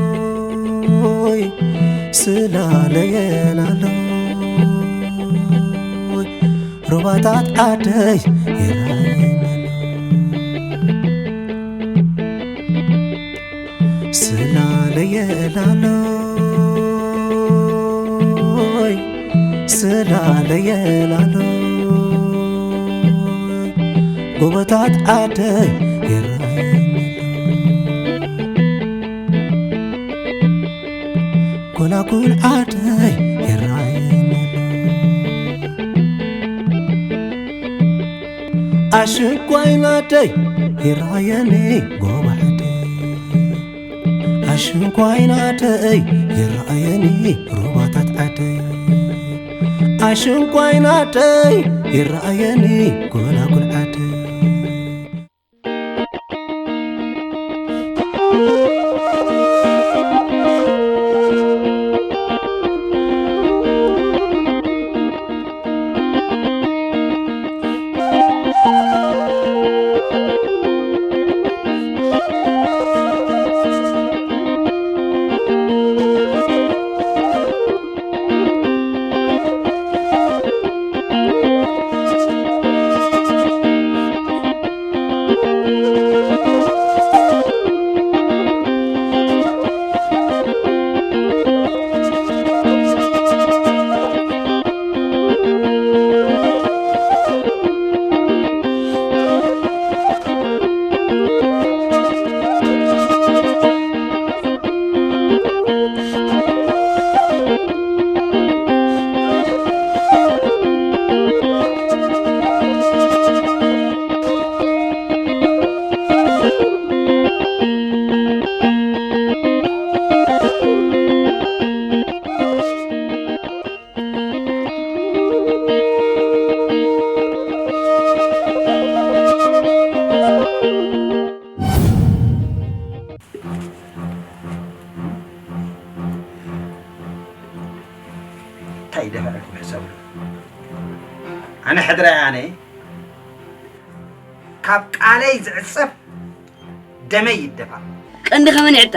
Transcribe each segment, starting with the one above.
ስላለየላሎይ ስላለየላሎይ ሩባታት ዓደይ ይራየናሎ። ስላለየላሎይ ስላለየላሎይ ጎቦታት ዓደይ ይራየናሎ። ጎላጉል ዓደይ ይራየናሎ። ኣሽንኳይ ናተይ ይራየኒ ጎቦ ዓደይ። ኣሽንኳይ ናተይ ይራየኒ ሩባታት ዓደይ። ኣሽንኳይ ናተይ ይራየኒ ጎላጉል ዓደይ። እንታይ ደፋዕኩም ሕሰቡ። ኣነ ሕድራይ ኣነ ካብ ቃለይ ዝዕጸፍ ደመይ ይደፋ። ቀንዲ ከመን ይዕጠ?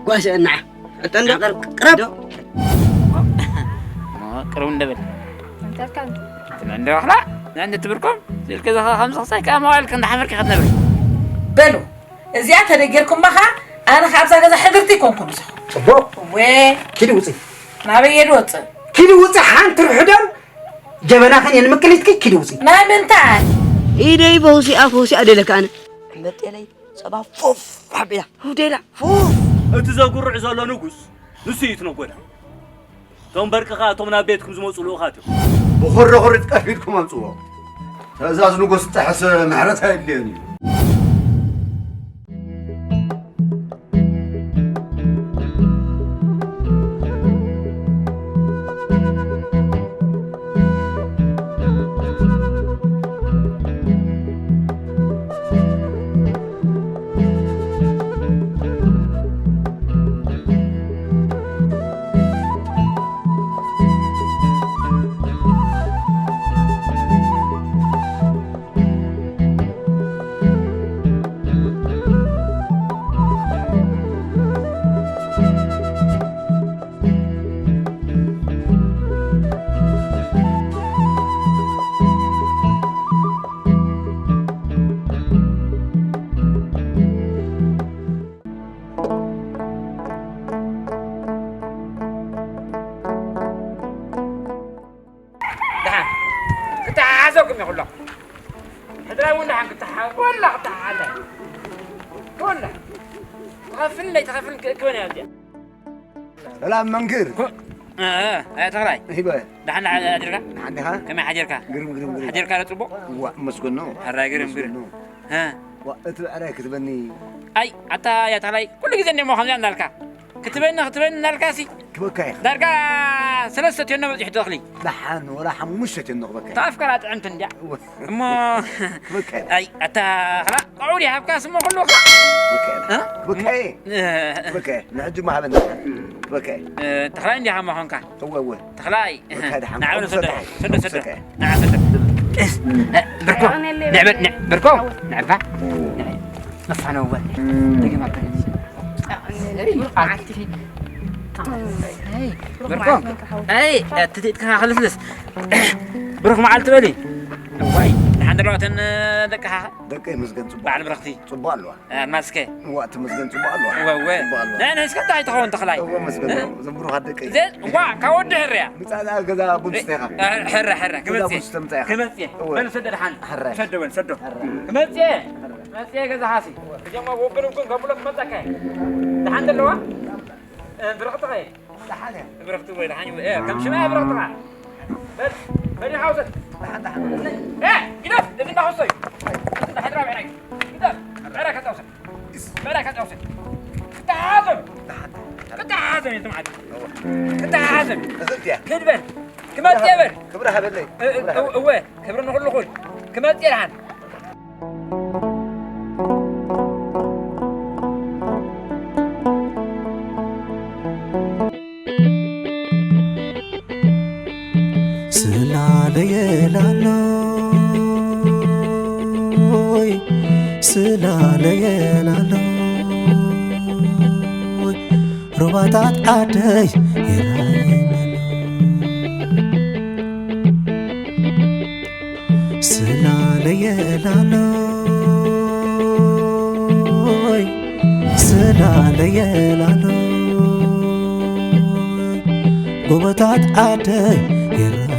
ጓሰ እናዓ። ዕጠ እንዶ? ዓቐር ቅረብ። ዶ? እሞ ቅረብ እንደበል። እንተልካ እንዶ? እንትን እንደ ዋሕላ፣ ንዕንዲ ትብርኩም፣ ስልክ ዘኸ ከም ዝኽሳይ ከኣ መዋዕል ክንዲ ሓፈርኪ ክትነብሪ። በሉ፣ እዚኣ ተደጌርኩማ ኸኣ፣ ኣነ ኸኣ ኣብዛ ገዛ ሕድርቲ ኣይኮንኩን እዛ። ጽቡቕ። እወ። ኪዲ ውጺ። ናበይ እየ ዝወጽእ? ኪዲ ውጺ፣ ሓንቲ ርሑደን ጀበናኽን የንምቅሊትኪ፣ ኪዲ ውጺ። ናይ ምንታይ? ኢደይ ፈውሲኣ፣ ፈውሲኣ ደለካ ኣነ። እምበጤለይ። ጸባ ፉፍ ኣቢላ፣ ሁዴላ፣ ፉፍ። እቲ ዘጉርዕ ዘሎ ንጉስ ንሱ እዩ እቲ ነጎዳ። እቶም በርቂ ኸኣ እቶም ናብ ቤትኩም ዝመጹ ልኡኻት እዮም። ብኹርኹሪት ቀፊድኩም ኣምጽዎ። ትእዛዝ ንጉስ ጥሕስ ምሕረት ኣየድልዮን እዩ። ደሓን ክተሓሓዘኩም እዩ ኩሎ። ሕድራይ እውን ደሓን ክተሓ-፣ ኩላ ክተሓሓዘ። ኩላ። ትኸፍልን ለይትኸፍልን ክእክበን እያ እዚኣ። ሰላም መንክር። ኮ-፣ እ፣ እ፣ እ፣ ተኽላይ። ሂበ። ደሓን ደሓን ኣድርካ? ደሓን ዲኻ? ከመይ ሓዲርካ? ግርም፣ ግርም፣ ግርም። ሓዲርካ ዶ ጽቡቕ? እዋ፣ መስገን ነው። ሕራይ ግርም፣ ግርም። መስገን ነው። እ። ዋ፣ እቲ ብዕራይ ክትበኒ። ኣይ ኣታ ያታላይ ኩሉ ግዜ እንደሞ ከምዚኣ እንዳልካ ክትበኒ ክትበኒ እንዳልካ ሲ ክበካ ኢኻ። ዳርጋ ሰለስተ ቴኖ በፂሑ ተኽሊ። ደሓን ወላ ሓሙሽተ ቴኖ ክበካ ኢኻ። ተኣፍከራ ጥዕምቲ እንድያ። እወ። እሞ ክበካ ኢኻ። ኣይ ኣታ ኸላ ቆዑ ዲሃብካ ስሞ ኩሉ ኸ? ክበካ ኢኻ። እ? ክበካ ኢኻ። እ። ክበካ ኢኻ። ንሕጂ ማሃበኒ። ክበካ ኢኻ። እ፣ ተኽላይ እንዲኻ መኾንካ። እወ፣ እወ። ተኽላይ። ወካዳ ሓንኮ ንዓበ ሰዶ፣ ሰዶ፣ ሰዶ። ንዓ ሰዶ። ቀስ። እ፣ ብርኮ። ንዕ በል፣ ንዕ፣ ብርኮ። ንዕባ። ንዕ። መፋነው በል። ደገም ኣበል። ኣይ፣ ብርኮ። ኣይ፣ ኣትቲትካ ክልስልስ። ብሩኽ መዓልቲ በሊ። ዋይ፣ ንሓን ደለዋ እተን ደቅኻ። ደቀይ ምስገን ጽቡቕ። በዓል ብረኽቲ። ጽቡቕ ኣለዋ። እ፣ ማስከ። እዋ፣ ተመስገን፣ ጽቡቕ ኣለዋ። እወ፣ እወ። ጽቡቕ ኣለዋ። ናይ፣ ናይ፣ እስከ እንታይ ትኸውን ተኽላይ? እወ፣ መስገን፣ እ? እዞም ብሩኻት ደቀይ። ዘ-፣ ዋ፣ ካብ ወዲ ሕርያ። ምጻእ ደኣ ገዛ ቡን ስተኻ። እ፣ ሕረ፣ ሕረ፣ ገዛ ክመጽእ። ቡን ስተ ምጻእ ኢኻ። ክመጽእ። እወ። በል ሰዶ ደሓን። ሕረ። ሰዶ በል፣ ሰዶ። ሕረ። ክመጽእ። ሕረ። ክመጽእ ገዛ ሃሲ። እጆም ወብን ግን ከብሎ ክመጸካ። ደሓን ዘለዋ? እ፣ ብርኽቲ ኸይ? ደሓን እያ። ብርኽቲ ወይ ደሓን ይበ-፣ እ፣ ከም ሽማ እያ ብርኽቲ ኸዓ። በል፣ በል፣ ይሓውሰት። ደሓን፣ ደሓን። እ፣ ግደፍ፣ እዚ እንዳኸሶ እዩ። እዚ እንዳሕድራ ብዕራይ። ግደፍ፣ ብዕራይ ከጣውሰት። ብዕራይ ከጣውሰት። ክተሓዘሉ። ደሓን፣ ደሓን። ክተሓዘሉ፣ የትም ዓዲ። እወ። ክተሓዘሉ። እኽልቲ እያ። ክድ በል። ክመጽእ በል። ክብሪ ሃበለይ። እ፣ እ፣ ክብሪ ሃበለይ። እወ፣ ክብሪ ንኹሉ ኩን። ክመጽእ ደሓን። ስላለየላሎይ፣ ስላለየላሎይ፣ ሩባታት ዓደይ ይራየናሎ። ስላለየላሎይ፣ ስላለየላሎይ፣ ጎቦታት ዓደይ ይራየናሎ።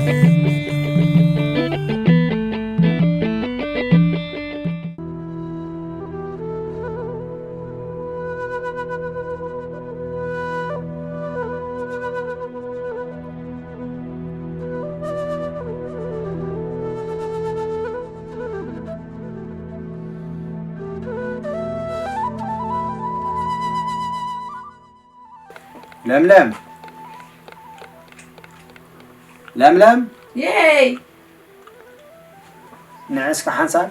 ለምለም፣ ለምለም፣ የይ። ንዒ እስከ ሓንሳብ።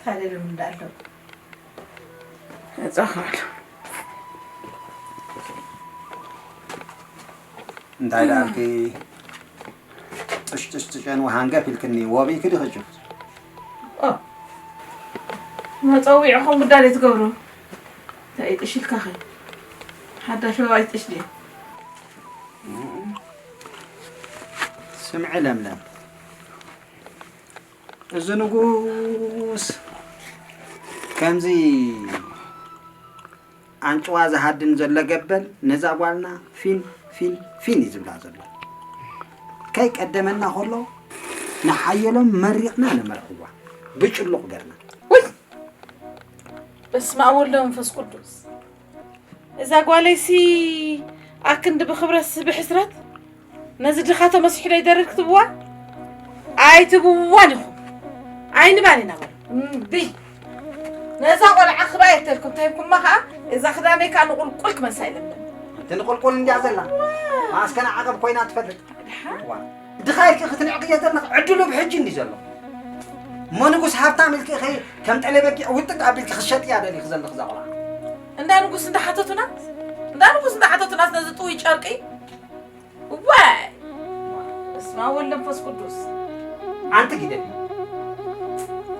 ታዲያ ለምን እንዳለው? እጻኻል። እንታይ ደኣልኪ? ጥሽ ጥሽ ጥሸን ወሃንገፍ ኢልክኒ፣ ወቢእኪ ዲኺ ጭፍት? ኦ፣ መጸዊዕኹም ግዳል ትገብሩ። እንታይ ጥሽ ኢልካኸ? ሓዳሽ ወባይ ጥሽ ድዩ? ስምዒ ለምለም፣ እዚ ንጉስ ከምዚ ኣንጭዋ ዝሃድን ዘሎ ገበል ነዛ ጓልና ፊን፣ ፊን፣ ፊን እዩ ዝብላ ዘሎ። ከይቀደመና ከሎ ንሓየሎም መሪቕና ንመርዕዋ ብጭሉቕ ገርና። ውይ! በስመ ኣብ ወወልድ ወመንፈስ ቅዱስ። እዛ ጓለይሲ ኣክንዲ ብኽብረትስ ብሕስረት ነዚ ድኻ ተመስሒሎ ይደርር ክትብዋ? ኣይትብዋን ኢኹም። ኣይንባን ኢና በሉ። እምቢ። ነዛ ቆልዓ ክባ የተልኩም ተሂብኩማ ኸዓ እዛ ክዳነይ ከዓ ንቁልቁል ክመልሳ ኢለብን። እቲ ንቁልቁል እንድያ ዘላ። ዋ። ማስከና ዓቐብ ኮይና ትፈልጥ። ድሓ? ዋ። ድኻ ኢልኪ ክትንዕቅዮ ዘለኺ ዕድሉ ብሕጂ እንዲ ዘሎ። እሞ ንጉስ ሃብታም ኢልኪ ኢኺ ከም ጠለ በጊዕ ውጥጥ ኣቢልኪ ክትሸጥያ ደሊኺ ዘለኺ እዛ ቆልዓ። እንዳ ንጉስ እንዳሓተቱናስ፣ እንዳ ንጉስ እንዳሓተቱናስ ነዚ ጥውይ ጨርቂ። ዋይ! በስመ ኣብ ወወልድ ወመንፈስ ቅዱስ። ኣንቲ ግደፊ።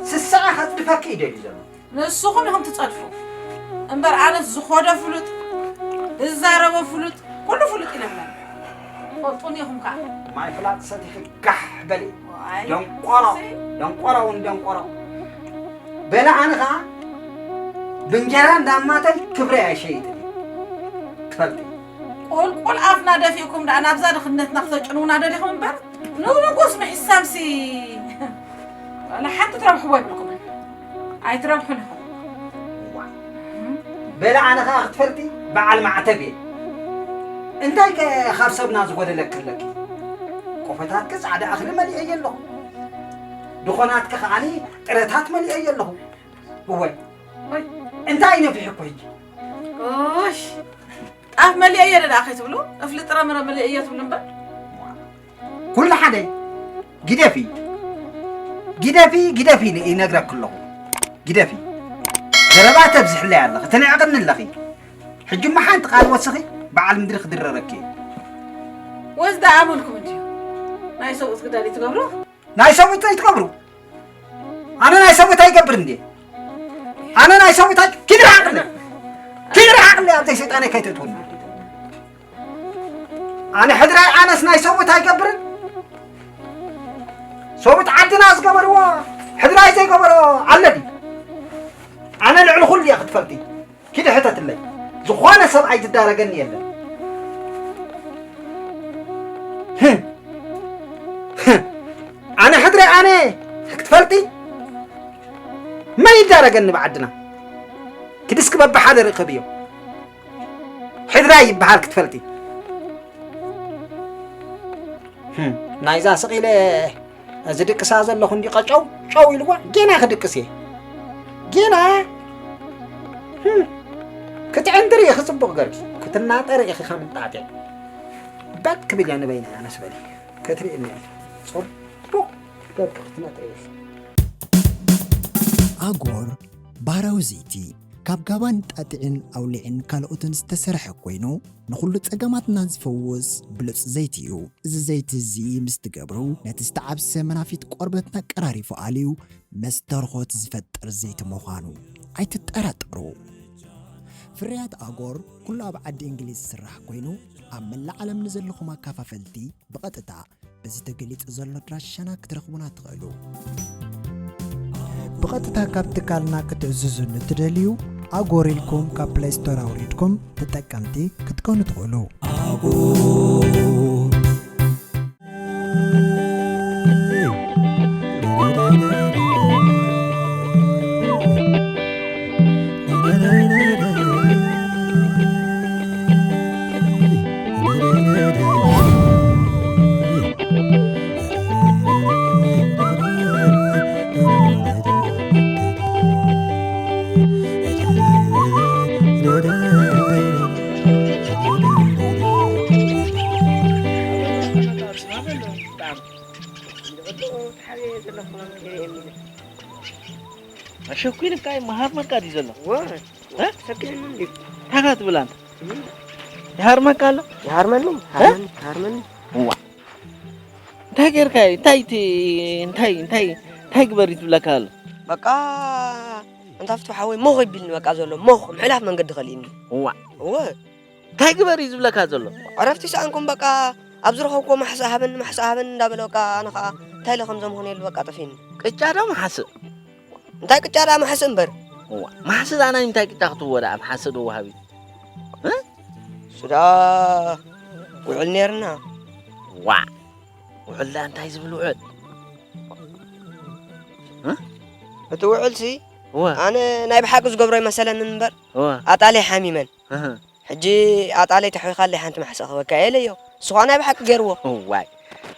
ስስዐ ከጽድፈኪ እዩ ደልዩ ዘሎ። ንስኹም ኢኹም ትጸድፉ። እምበር ኣነስ ዝኾዶ ፍሉጥ፣ ዝዛረቦ ፍሉጥ፣ ኩሉ ፍሉጥ ኢለና። ትፈልጡኒ ኢኹም ከኣ። ማይ ፍላጥ ሰቲኺ ጋሕ በሊ። ዋይ፣ ደንቆሮ፣ እሰይ። ደንቆሮ እውን ደንቆሮ። በለ ኣነ ኸኣ ብእንጀራ እንዳማተይ ክብረይ ኣይሸይጥን እየ። ትፈልጢ። ቁልቁል ኣፍና ደፊእኩም ደኣ ናብዛ ድኽነትና ክተጭንዉና ደሊኹም እምበር፣ ንንጉስ ምሕሳምሲ ዋላ ሓንቲ ትረብሕዎ የብልኩምን። ኣይትረብሑን ኢኹም። ዋ። በለ ኣነ ኸኣ ክትፈልጢ በዓል ማዕተብ እየ። እንታይ ከ ካብ ሰብና ዝጎደለኪ ኣለኪ? ቆፎታትኪ ጻዕዳ እኽሊ መሊኤ ኣለኹ። ዝኾናትኪ ከዓኒ ጥረታት መሊኤዮ ኣለኹ። እወ። ወይ፣ እንታይ ነፊሕኩ ሕጂ? ኦሽ፣ ጣፍ መሊኤዮ ደኣ ከይትብሉ፣ እፍሊ ጥረምረ መሊኤዮ ትብሉ እምበር። ኩሉ ሓደ። ግደፊ፣ ግደፊ፣ ግደፊ ኢለ ይነግረኪ ኣለኹ። ግደፊ። ዘረባ ተብዝሕለይ ኣለኺ፣ ትንዕቕኒ ኣለኺ። ሕጂ እሞ ሓንቲ ቃል ወስኺ፣ በዓል ምድሪ ክድረረኪ እየ። ወዝዳ ኣመልኩም እንድዩ። ናይ ሰብኡት ግዳል ትገብሩ? ናይ ሰብኡት ኣይትገብሩ። ኣነ ናይ ሰብኡት ኣይገብር እንዴ? ኣነ ናይ ሰብኡት ኣይ-፣ ኪድ ርሓቕኒ። ኪድ ርሓቕኒ፣ ኣብተይ ሰይጣነይ ከይተእትውኒ። ኣነ ሕድራይ ኣነስ ናይ ሰብኡት ኣይገብርን። ሰብኡት ዓድና ዝገበርዎ ሕድራይ ዘይገበሮ ኣሎ ድዩ? ኣነ ልዕሊ ኩሉ እየ ክትፈልጢ። ኪዲ ሕተትለይ። ዝኾነ ሰብ ኣይትዳረገኒ የለን። ህም። ህም። ኣነ ሕድሪ ኣነ ክትፈልጢ? መን ይዳረገኒ ብዓድና? ኪዲ እስኪ በብሓደ ርኸብዮ። ሕድራይ ይበሃል ክትፈልጢ። ህም። ናይዛ ስቕ ኢለ ዝድቅሳ ዘለኹ እንዲ ቀጨው ጨው ኢልዋ፣ ጌና ክድቅስ እየ። ጌና። ህም። ክትዕንድሪ ኢኺ ጽቡቕ ገርኪ። ክትናጠሪ ኢኺ ከም እንጣጢዕ። በት ክብል እያ ንበይና እያ ነስ በሊ። ክትርእየኒ እያ። ጽቡቕ ገርኪ ክትነጥሪ ኢኺ። ኣጎር ባህራዊ ዘይቲ ካብ ጋባን ጣጢዕን ኣውሊዕን ካልኦትን ዝተሰርሐ ኮይኑ፣ ንኹሉ ጸገማትና ዝፈውስ ብሉጽ ዘይቲ እዩ። እዚ ዘይቲ እዚ ምስ ትገብሩ፣ ነቲ ዝተዓብሰ መናፊት ቆርበትና ቀራሪፉ ኣልዩ መስተርኾት ዝፈጥር ዘይቲ ምዃኑ ኣይትጠራጠሩ። ፍርያት ኣጎር ኩሉ ኣብ ዓዲ እንግሊዝ ዝስራሕ ኮይኑ፣ ኣብ መላእ ዓለም ንዘለኹም ኣካፋፈልቲ ብቐጥታ በዚ ተገሊጹ ዘሎ ኣድራሻና ክትረኽቡና ትኽእሉ። ብቐጥታ ካብ ትካልና ክትእዝዙ ንትደልዩ፣ ኣጎር ኢልኩም ካብ ፕለይ ስቶር ኣውሪድኩም ተጠቀምቲ ክትኮኑ ትኽእሉ። ኣሸኲልካ እዩ፣ መሃርመካ ድዩ ዘሎ? ዋ፣ እ? ሰኪዕኒ እንድዩ። ታኻ ትብል ኣንተ? እም። ይሃርመካ ኣሎ? ይሃርመኒ፣ እ? ይሃርመኒ፣ ይሃርመኒ። እዋ። እንታይ ጌርካ እዩ? እንታይ እቲ፣ እንታይ፣ እንታይ፣ እንታይ ግበር እዩ ትብለካ ኣሎ? በቃ፣ እንታ ፍትው ሓወይ፣ ሞኽ ይቢልኒ በቃ ዘሎ፣ ሞኽ፣ ምሕላፍ መንገዲ ከሊእኒ። እዋ። እወ። እንታይ ግበር እዩ ዝብለካ ዘሎ? ዕረፍቲ ሰኣንኩም በቃ፣ ኣብ ዝረኸብኩዎ ማሕስእ ሃበኒ፣ ማሕስእ ሃበኒ እንዳበለ በቃ፣ ኣነ ኸዓ እንታይ ኢለ ከም ዘምሆነሉ በቃ ጠፊእኒ። ቅጫ ዶ ማሕስእ? እንታይ ቅጫ ደኣ ማሕስእ እምበር። እዋ፣ ማሕስእ ደኣ ናይ ምንታይ ቅጫ ክትህቦ ደኣ፣ ማሕስእ ዶ ወሃቢ? እ? እሱ ደኣ ውዕል ኔርና። ዋ፣ ውዕል ደኣ እንታይ ዝብል ውዕል? እ? እቲ ውዕልሲ፣ እወ። ኣነ ናይ ብሓቂ ዝገብሮ ይመሰለኒ እምበር፣ እወ። ኣጣልየ ሓሚመን። እህ። ሕጂ ኣጣለይ ተሕዊኻለይ ሓንቲ ማሕስእ ክህበካ እየ ኢለዮ። ንሱ ኸኣ ናይ ብሓቂ ገይርዎ። እዋይ።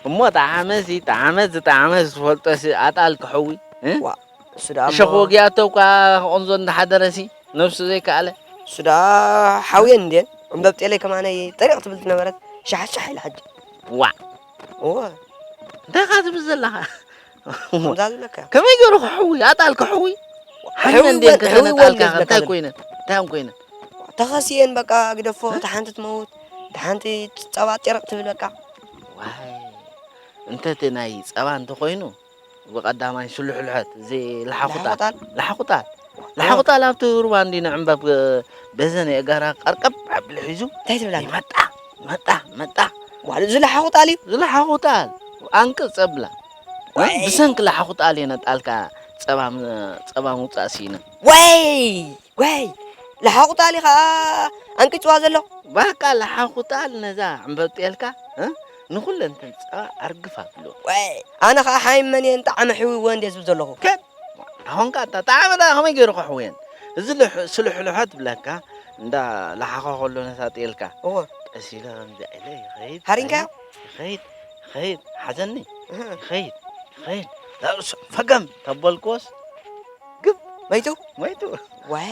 እሞ ጠዓመሲ፣ ጠዓመ ዝጠዓመ ዝፈልጦሲ ኣጣል ክሕዊ፣ እ? ዋ፣ እሱ ደኣ እሞ እሾኽ ወጊኣቶ እኳ ክቕንዞ እንዳሓደረሲ፣ ነብሱ ዘይከኣለ። እሱ ደኣ ሓውየን እንድየን። ዕምበብ ጤለይ ከማነይ ጠሪቕ ትብል ዝነበረት ሻሕ ሻሕ ኢላ ሕጂ። ዋ። እወ። እንታይ ኢኻ ትብል ዘለኻ? ከምዛ ዝብለካ። ከመይ ገይሩ ክሕዊ? ኣጣል ክሕዊ? ሕዊ ሓይነ እንዴ ወን-፣ ሕዊ ወን ከነጣልካ እንዴ እንታይ ዝብለካ ኮይነን? እንታይ እዮም ኮይነን? ተኸሲኤን በቃ ግደፎ፣ እ? እታ ሓንቲ ትመውት፣ እታ ሓንቲ ጸባ ጤረቕ ትብል በቃ። ዋይ፣ እንተ እቲ ናይ ጸባ እንተኾይኑ፣ ብቐዳማይ ስሉሕሉሐት፣ እዚ ለሓኹጣል። ለሓኹጣል? ለሓኹጣል። ዋ። ለሓኹጣል ኣብቲ ሩባ እንዲ ንዕምበብ፣ በዘን የእጋራ ቀርቀብ ኣቢሉ ሒዙ፣ እንታይ ትብላ? ይመጣ፣ ይመጣ፣ ይመጣ። ዋ፣ እዚ ለሓኹጣል እዩ? እዚ ለሓኹጣል፣ ኣንቅጽ ኣብላ። ዋይ። ብሰንኪ ለሓኹጣል እየ ነጣልካ ጸባ ም-፣ ጸባ ምውጻእ ስኢነ። ዋይ! ዋይ! ለሓኹጣል እዩ ኸኣ ኣንቂጽዋ ዘሎ። በቃ ለሓኹጣል ነዛ ዕምበብ ጤልካ፣ እ? ንኹለን ተን ጸባ ኣርግፍ ኣብሎ። ዋይ! ኣነ ኸኣ ሓይመን እየን ጣዕመ ሕዊወን ድየ ዝብል ዘለኹ። ከ-፣ ኣሁን ከኣ እታ ጣዕመ ደኣ ከመይ ገይሩ ከሕውየን? እዚ ልሕ-፣ ስልሕልሖ ትብለካ፣ እንዳ ለሓኸ ከሎ ነታ ጤልካ። እወ። ቀስ ኢለ ከምዚ ኢለ ይኸይድ፣ ሃሪንካዮ? ይኸይድ፣ ይኸይድ፣ ይኸይድ፣ ሓዘኒ። እህ። ይኸይድ፣ ይኸይድ። ፈገም ተበልክዎስ ግብ መይቱ። መይቱ። ወይ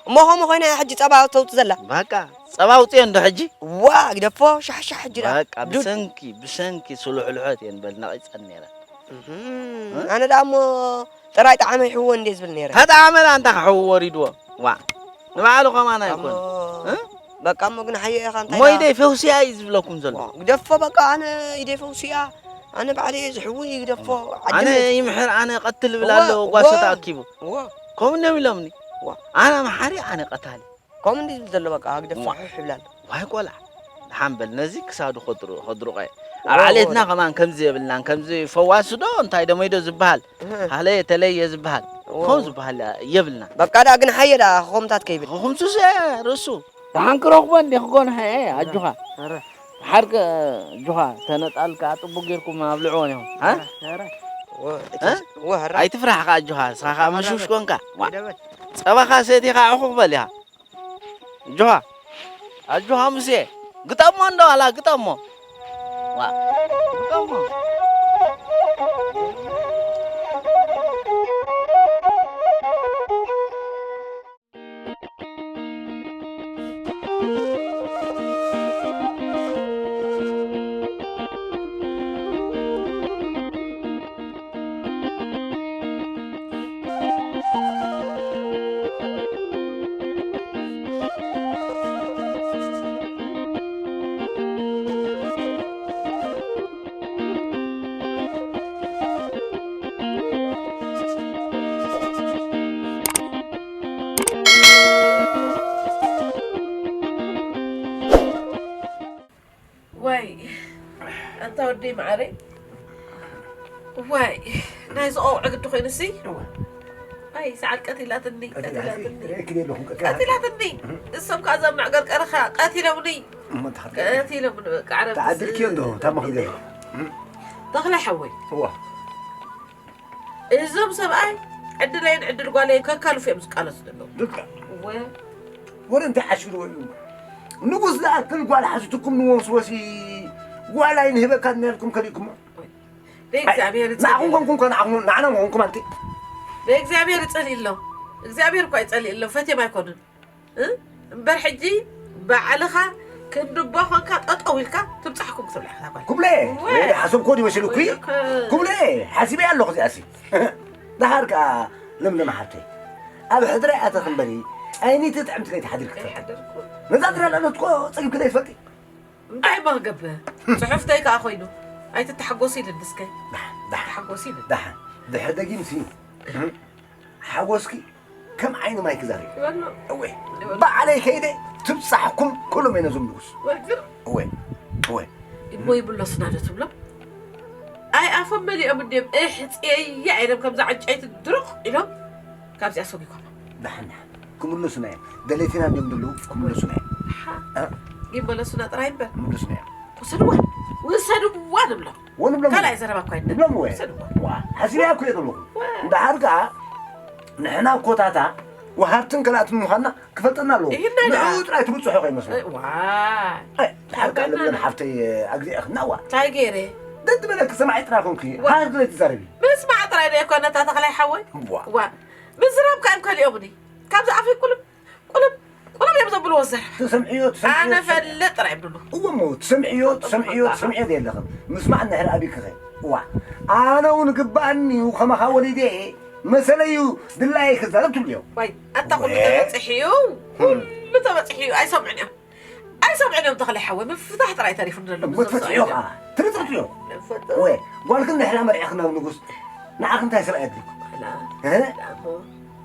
እሞ ከምኡ ኮይና እያ ሕጂ ጸባ ተውጽእ ዘላ። በቃ ጸባ ውጽእ እንዶ ሕጂ። ዋ ግደፎ፣ ሻሕሻሕ ሕጂ ደኣ። በቃ ዱድ። ብሰንኪ ብሰንኪ ስሉሕልሖት እየን በል ነቒጸን ነይረ። እህም፣ ኣነ ደኣ እሞ ጥራይ ጣዕመ ይሕዎ እንዴ ዝብል ነይረ። ተጣዕመ ደኣ እንታይ ክሕዎ ወሪድዎ። ዋ ንባዕሉ ከማን ኣይኮን። በቃ እሞ ግን ሓየ ኢኻ እንታይ እሞ ደኣ? ኢደይ ፈውስያ እዩ ዝብለኩም ዘሎ። ዋ፣ ግደፎ በቃ ኣነ ኢደይ ፈውስያ። ኣነ ባዕለይ እየ ዝሕዊ ግደፎ። ኣነ ዓድነት። ይምሕር ኣነ ቀትል እብል እዋ፣ ኣለዎ ጓሶ እዋ። ተኣኪቡ። እዋ። ከምኡ እዮም ኢሎምኒ። እዋ። ኣነ መሓሪ ኣነ ቀታሊ። ከምኡ እንዲ ዝብል ዘሎ በቃ ግደፎ ዋይ። ሕሕ ይብል ኣሎ። ዋይ ቆልዓ። ደሓን በል ነዚ ክሳዱ ከድሩ- ከድሩቐ። ኣብ እዋ፣ ዓሌትና እዋ። ከማን ከምዚ የብልናን ከምዚ ፈዋሲ ዶ እንታይ ደመይ ዶ ዝበሃል። እህ። ሃለየ ተለየ ዝበሃል። እዋ፣ ከምኡ እዋ። ዝበሃል የብልና። በቃ ደኣ ግን ሓየ ደኣ ከምታት ከይብል። ክኹምሱስ ርእሱ። ደሓን ክረኽቦ እንዲ ክጎንሐ እየ ኣጆኻ። ኧረ። ሓርቀ ጆኻ ተነጣልካ ጽቡቅ ጌርኩም ኣብልዕዎን ኢኹም። አ? ኧረ፣ ኧረ። ወ-፣ እቲ እ? ወ-፣ ኧረ። ኣይትፍራሕ ከኣ ጆኻ፣ ንስኻ ከኣ መሽውሽ ኮንካ። ዋ። ይደበል። ጸባኻ ሰቲኻ ዕኹኽ በል ኢኻ። ጆኻ። ኣጆኻ ሙሴ። ግጠሞ እንዶ ዋላ ግጠሞ። ዋ። ግጠሞ። ዋይ ኣንታ ወደይ መዓረይ፣ ዋይ ናይ ዝቐውዐ ግዲ ኮይኑሲ። እወ። ኣይ ሰዓት ቀቲላትኒ፣ ቀቲላትኒ፣ ቀቲላትኒ፣ ቀቲላትኒ። ቀቲላትኒ። እህ። እሶም ከኣ እዞም መዕቀርቀርኻ ቀቲሎምኒ። እሞ እንታይ ቀቲሎምኒ በቃ ዓረብ ተዓድልክዮ እንዶ፣ ታማ ክትገርም። ተኽለ ሓወይ። እዋ። እዞም ሰብኣይ ዕድለይን ዕድል ጓለይን ከካልፉ እዮም ዝቃለሱ ዘለዉ። ልክዕ። እወ። ወረ እንታይ ሓሽሩ እዩ? ንጉስ ዝኣክል ጓል ሓቲትኩም ንወስወሲ ጓል ኣይንህበካን እናልኩም ከሊእኩሞ። ብእግዚኣብሔር ንዓኹም ይጸልእ። ኮንኩም ከ ንዓኹም፣ ንዓና ኮንኩም ኣንቲ። ብእግዚኣብሔር ይጸልእ ኣሎ። እግዚኣብሔር እኳ ይጸልእ ኣሎ። ፈትዮም ኣይኮኑን። እ? እምበር ሕጂ ባዕልኻ ክንድቦ ኾንካ ጠጠው ኢልካ ትብጻሕኩም ክትብላ ኢኻ ጓል። ኩብለ፣ እወ። ወይ ሓሰብኮ ድዩ መሲሉኪ? እወ። ኩብለ፣ ሓሲበያ ኣለኹ እዚኣሲ። ደሓር ከኣ ለምለም ሓብተይ፣ ኣብ ሕድሪ ኣተኺ እምበሪ፣ ኣይኒ ትጥዕምቲ ለይቲ ሓዲርኪ ትፈልጢ? ኣይሓደርኩ። ነዛ ድራ ለዕለትኮ ጸጊብኪ ለይትፈልጢ? እንታይ እሞ ክገብር? ጽሑፍተይ ከኣ ኮይኑ። ኣይትተሓጎሲ ኢልኒ እስከ። ደሓን፣ ደሓን። ተሓጎሲ ኢልኒ። ደሓን። ድሕሪ ደጊምሲ፣ ሓጎስኪ ከም ዓይኒ ማይ ክዛረብ። ይበሎ። እወ። ይበሎ። ባዕለይ ከይደ ትብጻሕኩም ኩሎም እየ ነዞም ንጉስ። ወግር። እወ። እወ። እሞ ይብሎስና ዶ ትብሎም? ኣይ ኣፎም መሊኦም እንድዮም እሕጽየያ ኢሎም ከምዛ ዕንጨይቲ ድርቕ ኢሎም ካብዚኣ ሰጒጎማ። ደሓን፣ ደሓን። ክምለሱና እዮም። ደለይትና እንድዮም ዘለዉ፣ ክምለሱና እዮም። ሓ። እ? ይመለሱና ጥራይ እምበር። ክምለሱና እዮም። ውሰድዋ። ውሰድዋ ንብሎም። ወንብሎም ካልኣይ ዘረባ እኳ የለን። ንብሎም ወይ? ውሰድዋ። ዋ፣ ሓሲበያ እኮ እየ ዘለኹ። ዋ። እንድሓር ከኣ ንሕና እኮታታ ወሃብትን ከላእትን ምዃንና ክፈልጠና ኣለዎ። ይህና ደኣ። ንዕኡ ጥራይ ትብጽሖ ከይመስሎ። እ፣ ዋይ። ኣይ፣ ድሓር ከኣ ሓውና ለምለም ና። ሓፍተይ ኣግዚእኽና ዋ። እንታይ ገይረ? ደድበለኪ ሰማዒ ጥራይ ኮንኪ። ዋ። ሃር ድረይ ትዛረቢ። ምስማዕ ጥራይ ዶ ኣይኮነ እታ ተኽላይ ሓወይ? ዋ። ዋ። ምዝራብ ከኣ እዮም ከሊኦምኒ። ካብዚ ኣፈይ ቁልም፣ ቁልም፣ ቁልም እዮም ዘብልዎ ዘረባ። ትሰምዕዮ፣ ትሰምዕዮ፣ ኣነ ትሰምዕዮ። ፈልጥ ጥራይ ይብሉ። እዎ እሞ፣ ትሰምዕዮ፣ ትሰምዕዮ፣ ትሰምዕዮ ዘየለኽን። ምስማዕ እንድሕር ኣቢክኸ። ዋ። ኣነ እውን ግባኣኒ እዩ፣ ከማኻ ወሊደ እየ። መሰለይ እዩ፣ ድላየ ክዛረብ ትብልዮ። ዋይ፣ ኣታ ኩሉ ወ- ተበጽሕዩ፣ ኩሉ ተበጽሕዩ፣ ኣይሰምዑን እዮም። ኣይሰምዑን እዮም ተኽለ ሓወይ፣ ምፍታሕ ጥራይ ተሪፉ ዘሎ እሞ ብዙሕ ትፈትሕዮ ሰው ኸዓ፣ ትርጥርጥዮ። ንፈትሖ። ወ-፣ ጓልክን ድሕራ መርዒኽን ናብ ንጉስ፣ ንዓኽ እንታይ ሰብኣይ ኣድልይኩ? ኣላ፣ እ? ኣሞ።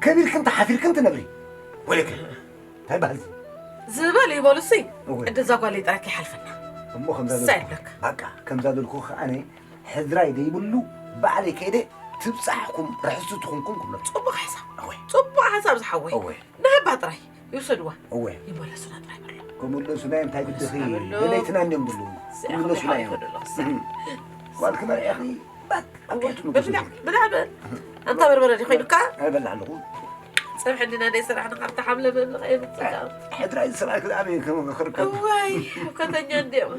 ከቢርክን ተሓፊርክን ትነብሪ። ወይለኪ፣ እንታይ ባህል እዚ? ዝበል ይበሉሲ፣ እወ። ቅዲ እዛ ጓለይ ጥራይ ከይሓልፈና። እሞ ከምዛ ንሳ ዘለኩ፣ ይብለካ። በቃ፣ ከምዛ ዘለኩ ኸዓ ኣነ ሕድራይ ደይብሉ፣ ባዕለይ ከይደ ትብጻሕኩም፣ ርሕስቲ ትኹንኩም ክብሎ። ጽቡቕ ሓሳብ። እወ። ጽቡቕ ሓሳብ ዝሓወይ። እወ። ንሃባ ጥራይ ይውሰድዋ። እወ። ይመለሱና ጥራይ በሎ። ክምለሱና እዮም፣ እንታይ ግድኺ? ይመለሱና በሎ። ደለይትና እንድዮም ዘለዉ። እዚኣ ክምለሱና እዮም። ከመይ ሓወይ ከደሎ ክሳዕ። እም። ጓልኪ መርዒኺ፣ በቃ፣ እወ። ኣንቀይቱ ንጉስ ብድዓ፣ እዩ። ብድዓ በል። ኣንታ በርበረ ድዩ ኮይኑካ? ኣይበላዕ ኣለኹ። ጸብሒ እንዲና ደይ ስራሕ ንኻብታ ሓምለ መብልኸ የምጽእ። ሕድራይ ዝሰብኣይ ክልኣበይ ከም ክርከብ። እዋይ፣ ኣብ ከተኛ እንድዮም።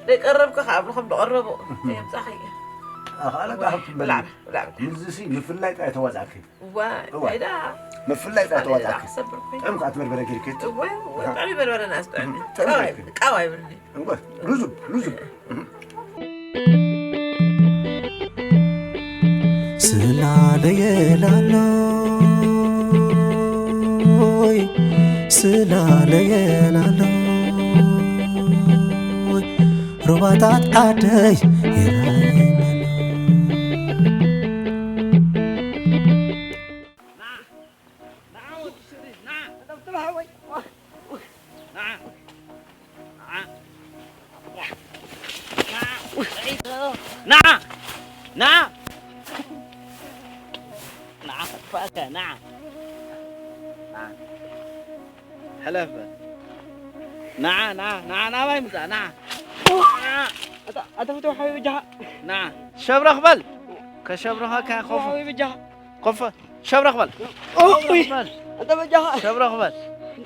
ደይ ቀረብካ ከኣ ኣብልኹም ደቐረቡ። የምጻኸ። ኣኻእለት ኣኽብቲ በላ። ብላዕ፣ ብላዕ። ምዝሲ ምፍላይ ጥራይ ተዋጻእኪ። እዋ፣ እዋ። እንታይ ደኣ? ምፍላይ ጥራይ እንታይ ደኣ ተዋጻእኪ። ክሰብር ኮይኑ? ጥዑም ከኣ ትበርበረ ጌርኪ። እዋ፣ እዋ፣ ጥዑም በርበረ ናስ ጥዑም። ጥዑም ቃዋይ፣ ጌርኪ። ቃዋይ ብርኒ። እዋ፣ ርዙብ፣ ርዙብ። ስላለየ ላሎይ፣ ስላለየ ላሎይ፣ ሩባታት ዓደይ ይረኣየኒ ኣሎ። ንዓ! ንዓ! ንዓ! ንዓ! ንዓ! ሕለፍ በል። ንዓ፣ ንዓ፣ ንዓ፣ ናባይ ምጻእ፣ ንዓ። ኣታ፣ ኣታ ፍትው ሓወይ በጃኻ። ንዓ። ሸብረኽ በል። ከሸብረኸካ ኮፍ። ሓወይ በጃኻ። ኮፍ። ሸብረኽ በል። ኦይ! ሸብረኽ በል። ኣታ በጃኻ። ሸብረኽ በል።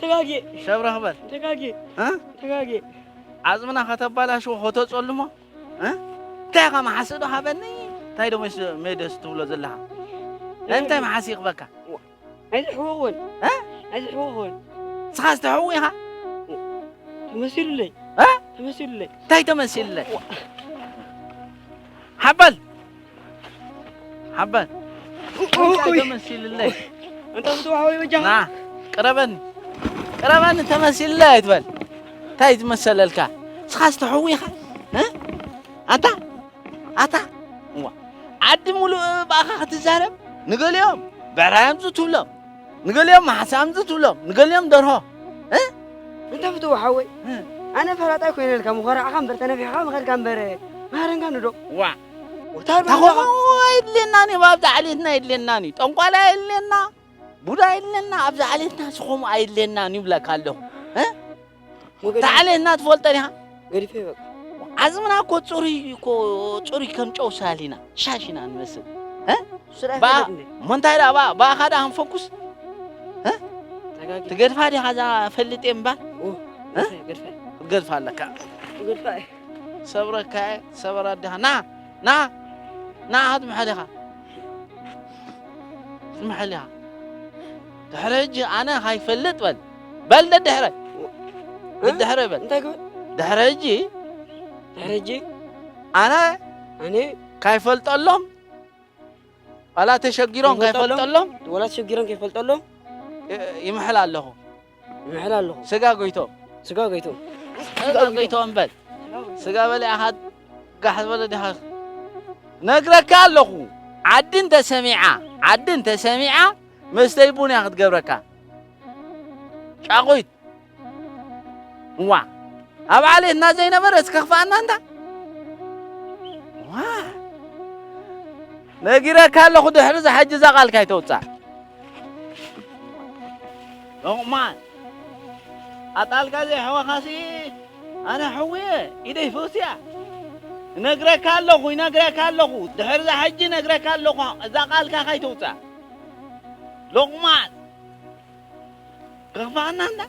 ተጋግየ። ሸብረኽ በል። ተጋግየ። እ? ተጋግየ። ዓጽምና ከተባላሽዎ፣ ከተጸልሞ፣ እ? እንታይ ኢኻ መሓሲ ዶ ሃበኒ? እንታይ ዶ መስ-፣ መደስ ትብሎ ዘለኻ? ናይ ምንታይ መሓሲ ይቕበካ? ኣይትሕወቕወን። እ? ኣይትሕወቕወን። ንስኻስ ትሕዊ ኢኻ? ተመሲሉለይ። እ? ተመሲሉለይ። እንታይ ተመሲሉለይ? ሓበል! ሓበል! እንታይ ተመሲሉለይ? ኣንታ ፍትው ሓወይ በጃኻ። ና፣ ቅረበኒ። ቅረበኒ፣ ተመሲሉለይ ኣይትበል። እንታይ ዝመሰለልካ? ንስኻስ ትሕዊ ኢኻ? እ? ኣታ? ኣታ? እዋ። ዓዲ ሙሉእ ብኣኻ ክትዛረብ? ንገሊኦም ብዕራይ ኣምጹ ትብሎም። ንገሊኦም መሓሲ ኣምጹ ትብሎም። ንገሊኦም ደርሆ። እ? ኣንታ ፍትው ሓወይ፣ እ። ኣነ ፈላጣይ ኮይነልካ፣ ምኾራዕኻ እምበር፣ ተነፊሕኻ ምኸድካ እምበር፣ መሃረንካ ንዶ? ዋ። ወታደር ታኾሞ ኣለኻ? ኣየድልየናን እዩ፣ ኣብዛ ዓሌትና ኣየድልየናን እዩ። ጠንቋላይ ኣየድልየና፣ ቡዳ ኣየድልየና፣ ኣብዛ ዓሌትና ስኾሙ ኣየድልየናን እዩ ይብለካ ኣለኹ። እ? ወገን ተዓሌትና ትፈልጦ ዲኻ? ገዲፈ በቃ። ዓጽምና እኮ ጽሩይ እኮ፣ ጽሩይ ከም ጨው ሳሊና፣ ሻሽና ንመስል። እ? ስራሕ ባ-፣ የለን እንዴ? እሞ እንታይ ደኣ፣ ባ-፣ ባኻ ደኣ ክንፈኩስ? እ? ተጋጊ። ትገድፋ ዲኻ እዛ ፈልጥ እየ እምበር? ኦ፣ እ? ገድፈ፣ ገድፈ። ክትገድፋ ኣለካ። ገድፈ እየ። ሰብረካ እየ፣ ሰበራ ዲኻ። ና፣ ና፣ ና፣ ክትምሐል ኢኻ። ትምሐል ኢኻ። ድሕሪ ሕጂ ኣነ ካይፈልጥ በል። በል ደድሕረ። እ? ደድሕረ በል። እንታይ ክብል? ድሕሪ ሕጂ ድሕሪ ሕጂ ኣነ ኣነ ካይፈልጠሎም፣ ዋላ ተሸጊሮም ከይፈልጠሎም? ከይፈልጠሎም፣ ዋላ ተሸጊሮም ከይፈልጠሎም ይ-፣ ይምሕል ኣለኹ። ይምሕል ኣለኹ። ስጋ ጎይቶ። ስጋ ጎይቶ። ስጋ ጎይቶ እምበል። ስጋ በሊዕኻ ጋሕ ዝበለ ዲኻ? ነግረካ ኣለኹ። ዓዲ እንተሰሚዓ፣ ዓዲ እንተሰሚዓ መስተይ ቡን እያ ክትገብረካ። ጫቑት። እዋ፣ ኣብ ዓሌትና ዘይነበረ እስከ ክፍኣና እንታ። ዋ፣ ነጊረካ ኣለኹ፣ ድሕሪ እዚ ሕጂ እዛ ቃልካ ኣይተውፅኣ። ሎቕማን፣ ኣጣልካ ዘይሕወኻሲ ኣነ ሕውየ ኢደይ ፈውስያ። እነግረካ ኣለኹ፣ ይነግረካ ኣለኹ፣ ድሕሪ እዛ ሕጂ እነግረካ ኣለኹ፣ እዛ ቃልካ ካይተውፅኣ። ሎቕማን፣ ከኽፍኣና እንዳ።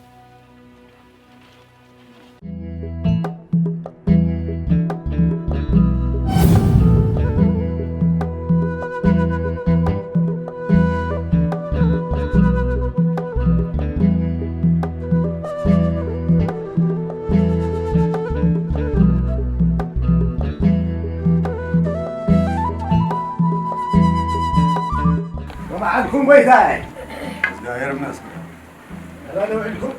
መዓልኩም ጎይታይ። እግዚኣብሔር ይመስገን። ኣዳለ ውዒልኩም?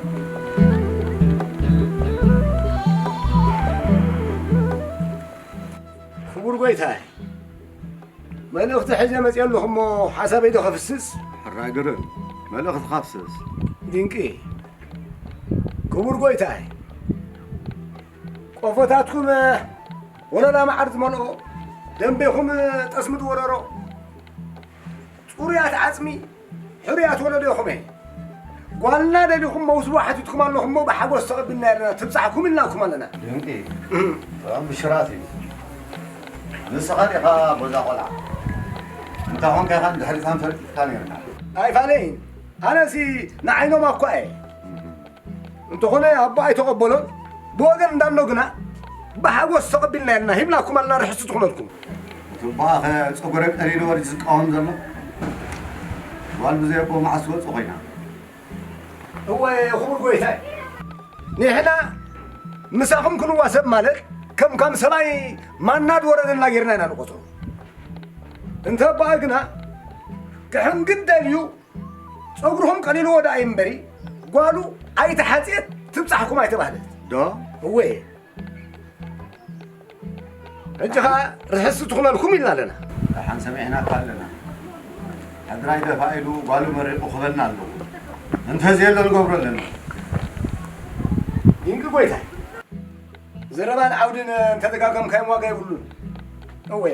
ክቡር ጎይታይ፣ መልእኽቲ ሒዘ መፅየ ኣለኹ እሞ ሓሳበይ ዶ ከፍስስ? ሕራይ ግርም፣ መልእኽትኻ ኣፍስስ። ድንቂ። ክቡር ጎይታይ፣ ቆፎታትኩም ወለላ መዓር ዝመልኦ፣ ደንቤኹም ጠስሚ ዝወረሮ፣ ጽሩያት ዓጽሚ፣ ሕሩያት ወለዶ ኢኹም። ጓልና ደሊኹም መውስቦ ሓቲትኩም ኣለኹም እሞ ብሓጎስ ተቐቢልና ኣለና፣ ትብጻሕኩም ኢልናኩም ኣለና። ድንቂ። እም። ጥዑም ብሽራት እዩ። ንስኻ ዲኻ ኣቦ እዛ ቆልዓ? እንተ ኾንካ ኢኻ ንድሕሪት ኣንፈርጢጥካ ነይርካ። ኣይፋለይን። ኣነሲ ንዓይኖም ኣኳ እየ። እም። እንተኾነ ኣቦ ኣይተቐበሎን። ብወገን እንዳኖ ግና ብሓጎስ ተቐቢልና ኣለና፣ ሂብናኩም ኣለና፣ ርሕስቲ ትኹነልኩም። ጁባኸ ጸጉረ ቀሊሉ ወዲ ዝቃወም ዘሎ? ጓል ብዘይ ኣቦ መዓስ ትወጽእ ኮይና? እወ፣ ክቡር ጎይታይ፣ ንሕና ምሳኹም ክንዋሰብ ማለት ከም፣ ከም ሰማይ ማና ዝወረደና ጌርና ኢና ንቆጽሮ። እንተ ኣቦኣ ግና ክሕንግድ ደልዩ ጸጉርኹም ቀሊልዎ ደኣ እዩ እምበሪ፣ ጓሉ ኣይተሓጽየት ትብጻሕኩም ኣይተባህለት። ዶ? እወ። ሕጂ ኸኣ ርሕስቲ ትኹነልኩም ኢልና ኣለና። ደሓን ሰሚዕናካ ኣለና። ሕድራይ ደፋ ኢሉ ጓሉ መሪቑ ክበልና ኣለዎ። እንተዘየሎ ንገብሮ ኣለና። ይንቂ ጎይታይ፣ ዘረባን ዓውድን እንተደጋገምካዮም ዋጋ የብሉን። እወ፣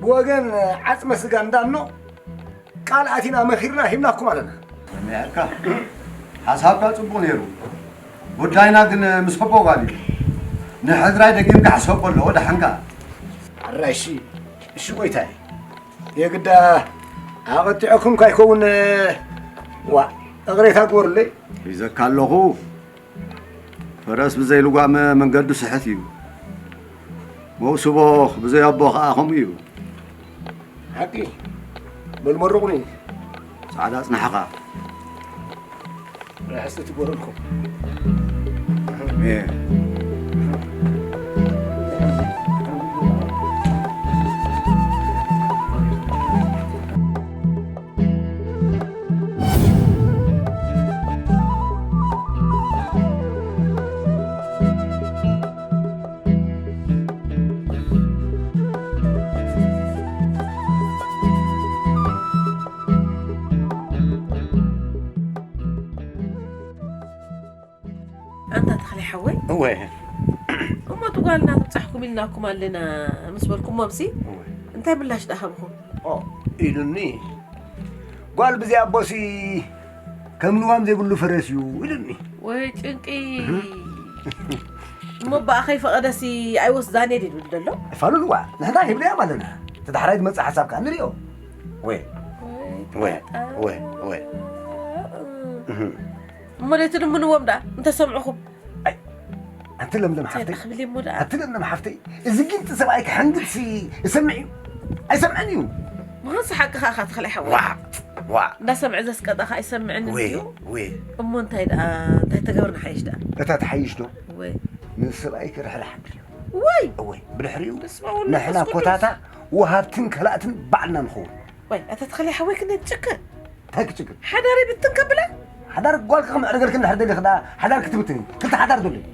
ብወገን ዓጽመ ስጋ እንዳኖ ቃል ኣቲና መኺርና ሂብናኩም ኣለና። ሰሚዐካ። ሓሳብካ ጽቡቕ ነይሩ። ጉዳይና ግን ምስ ኣቦ ጓል እዩ። ንሕድራይ ደጊምካ ሕሰቦ ኣለዎ፣ ደሓንካ። ኣራይ እሺ፣ እሺ ጎይታይ። የግዳ ኣቐጢዐኩም ካይከውን፣ ዋ፣ እቕሬታ ግበሩለይ። ሒዘካ ኣለኹ። ፈረስ ብዘይ ልጓም መንገዱ ስሕት እዩ። መውስቦ ብዘይ ኣቦ ኸኣ ከምኡ እዩ። ሓቂ። በል መርቑኒ። ጻዕዳ ጽናሕኻ። ርሕስቲ ትጎረልኩም። ኣሜን። ኣንታ ተኽለ ሓወይ። እወ። እሞ እቲ ጓልና ትብጻሕኩም ኢልናኩም ኣለና ምስ በልኩሞምሲ፣ እወ። እንታይ ምላሽ ደኣ ሃብኹም? ኦ፣ ኢሉኒ። ጓል ብዘይ ኣቦሲ ከም ልዋም ዘይብሉ ፈረስ እዩ ኢሉኒ። ወይ ጭንቂ። እህ። እሞ ብኣ ከይፈቐደሲ ኣይወስዳን እየ ድብል ደሎ? ኣይፋሉልዋ። ንሕና ሂብናዮም ኣለና። እቲ ዳሕራይ ዝመጽእ ሓሳብ ከኣ ንሪኦ። ወ። ወይ ወ። ጣጣ። ወ። ወ። እህ። እሞ ደይትልምንዎም ደኣ እንተሰምዕኹም። ኣይ፣ ኣንቲ ለምለም እንታይ ሓፍተይ፣ ደኣ ክብል እሞ ደኣ? ኣንቲ ለምለም ሓፍተይ፣ እዚ ጊንጢ ሰብኣይ ክሕንግድሲ ይሰምዕ እዩ? ኣይሰምዕን እዩ። ምዃንሲ ሓቅኻ ኢኻ ተኽላይ ሓወይ። ዋዕ፣ ዋዕ። እንዳሰምዐ ዘስቀጠኻ ኣይሰምዕን ወ፣ እዩ። ወ። እሞ እንታይ ደኣ፣ እንታይ ተገብርና ሓይሽ ደኣ? እታ ትሓይሽ ዶ? ወ። ንሰብኣይ ክርሕርሕ ኣብልዮ። ወይ! እወ፣ ብድሕሪኡ በስመ አብ ወወልድ ንሕና መንፈስ ቅዱስ። ኮታታ ወሃብትን ከላእትን ባዕልና ንኸውን። ወይ፣ ኣታ ተኽላይ ሓወይ ክንደይ ትጭክን? እንታይ ክጭክን? ሓዳር ይብትን ከብላ? ሓዳር ጓልካ ክምዕርገልክን ድሕር ደሊኽ ደኣ ሓዳር ክትብትን እዩ። ክልተ ሓዳር ዘሎ እዩ።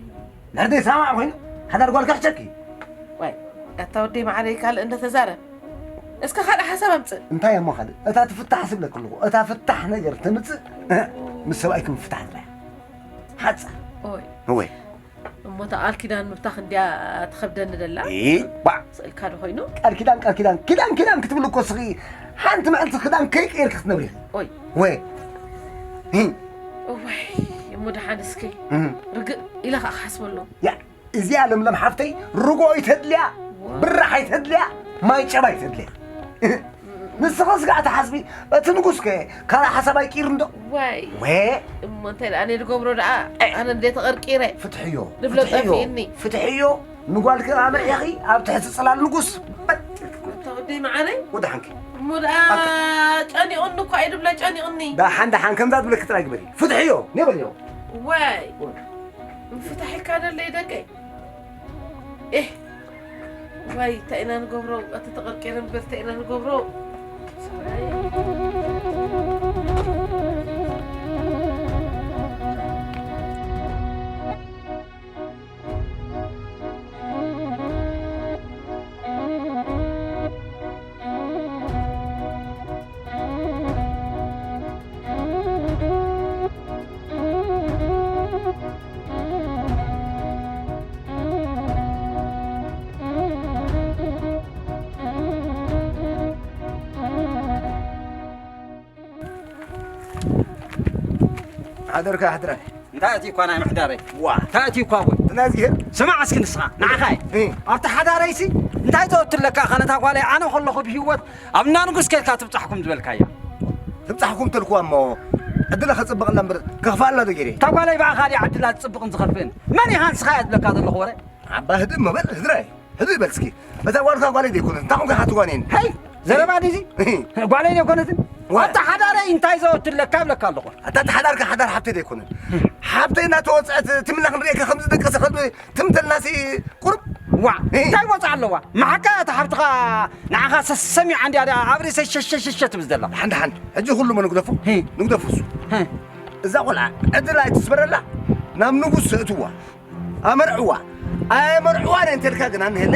ድሕር ዘይሰማማዕ ኮይኑ ሓዳር ጓልካ ክጨኪ። ወይ፣ ኣታ ወደይ መዓረይ ካልእ እንደተዛረብ። እስከ ካልእ ሓሳብ ኣምጽእ። እንታይ እሞ ካልእ? እታ ትፍታሕ ስብለክ ኣለኹ። እታ ፍታሕ ነገር ተምጽእ፣ እህ፣ ምስ ሰብኣይኪ ምፍታሕ ጥራይ። ሓጻ። ኦይ። ወይ። እሞ እታ ቃል ኪዳን ምብታኽ እንድያ ትኸብደኒ ደላ? ኢ፣ ባዕ። ስእልካ ዶ ኮይኑ? ቃል ኪዳን፣ ቃል ኪዳን፣ ኪዳን፣ ኪዳን ክትብል እኮ እስኺ ሓንቲ መዓልቲ ክዳን ከይቀየርኪ ክትነብሪ ኢኺ። ኦይ። ወይ። ሂ። እዋይ፣ እሞ ደሓን እስኪ። እህ። ርግእ ኢለ ኸዓ ክሓስበሉ። ያ፣ እዚኣ ለምለም ሓፍተይ ርግኦ ይተድልያ፣ ዋው። ብራሕ ይተድልያ፣ ማይ ጨባ ይተድልያ። ንስኺ ስጋዕ ተሓስቢ፣ እቲ ንጉስ ከ ካልእ ሓሳብ ኣይቅይርን ዶ? ዋይ። ወ። እሞ እንታይ ደኣ ኣነ ዝገብሮ ደኣ? ኣይ። ኣነ እንደ ተቐርቂረ። ፍትሕዮ፣ ንብሎ ፍትሕዮ፣ ጠፊእኒ። ፍትሕዮ፣ ንጓልኪ ኣምርዒኺ ኣብ ትሕቲ ጽላል ንጉስ። በጥ። ኣታ ወደይ መዓረይ። ወደ ሓንኪ። እሞ ደኣ ኣካ። ጨኒቑኒ እኳ እዩ ድብላ ጨኒቑኒ። ደሓን ደሓን ከምዛ ትብለኪ ጥራይ ግበሪ። ፍትሕዮ፣ ነበልዮ። ዋይ። ወ። ምፍታሕ ኢልካ ደለይ ደቀይ። ኤህ፣ ዋይ፣ እንታይ ኢና ንገብሮ? እቲ ተቐርቂረ እምበር እንታይ ኢና ንገብሮ? ሓደርካ ሕድራይ። እንታይ ኣእትዩኳ ናይ ምሕዳረይ? ዋ። እንታይ ኣእትዩኳ ወይ? ናዝሄር። ስማዕ እስኪ ንስኻ፣ ንዓኻ እየ። እ። ኣብቲ ሓዳረይሲ እንታይ ተወቱ ኣለካ? ኣኻ ነታ ጓለይ ኣነ ከለኹ ብህይወት ኣብ እንዳ ንጉስ ኬድካ ትብጻሕኩም ዝበልካያ። ትብጻሕኩም ተልኩዋ እሞ ዕድለ ከጽብቕላ እምበር ከኽፍኣላ ዶ ገይረ? እታ ጓለይ ብኣኻ ድያ ዕድላ ዝጽብቕን ዝኸፍእን? መን ኢኻ ንስኻ እያ ዝብለካ ዘለኹ ወረ? ዓባ ህድእ እሞ በል ህድራይ። ህዝቢ በል እስኪ፣ እዛ ጓልካ ጓለይ ዘይኮነት፣ እንታይ ኾንካ ትጓነየኒ? ሄይ! ዘረባ ድዚ? ጓለይ ዘይኮነትን? ዋ። ኣታ ሓዳረይ እንታይ ዘወትለካ እብለካ ኣለኹ። ኣታ ሓዳርካ ሓዳር ሓብተይ ዘይኮነት። ሓብተይ እናተወፅአት ትምና ክንሪኤካ ከም ዝደቀሰ ከልቢ ትምተልናሲ ቁሩብ። ዋ፣ እ። እንታይ ወፃ ኣለዋ? መሓካ እታ ሓብትኻ ንዓኻ ሰሰሚዓ እንድያ፣ እንድያ ኣብ ርእሰይ ሸሸሸሸ ትብል ዘላ። ሓንቲ ሓንቲ። ሕጂ ኩሉ መን ንግደፎ? እ። ንግደፎ እሱ። እ። እዛ ቆልዓ ዕድል ኣይትስበረላ፣ ናብ ንጉስ እትዋ። ኣመርዕዋ። ኣየመርዕዋን እንተልካ ግን ኣንሄለ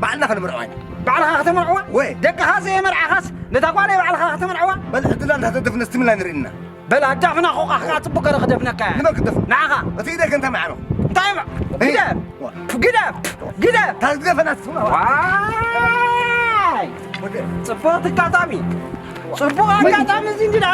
ባዕልና ከነመርዕዋ ኢና። ባዕልኻ ከተመርዕዋ? ወይ። ደቅኻ ዘየመርዓኻስ ነታ ጓለይ ባዕልኻ ከተመርዕዋ? በል ዕድላ እንዳተደፍነስ ትምላ ንርኢ ኢና። በል ኣዳፍና ኾቓ ኸዓ ጽቡቅ ገረ ክደፍነካ እያ። ንመን ክደፍ? ንዓኻ። እቲ ኢደይ ከንታ ማዕሮ። እንታይ ማ-? እይ። ግደፍ! ዋ። ግደፍ! ግደፍ! ታዝገፈና ትስማ። ዋይ! ወደ ጽቡቅ ኣጋጣሚ! ጽቡቅ ኣጋጣሚ እዚ እንዲና።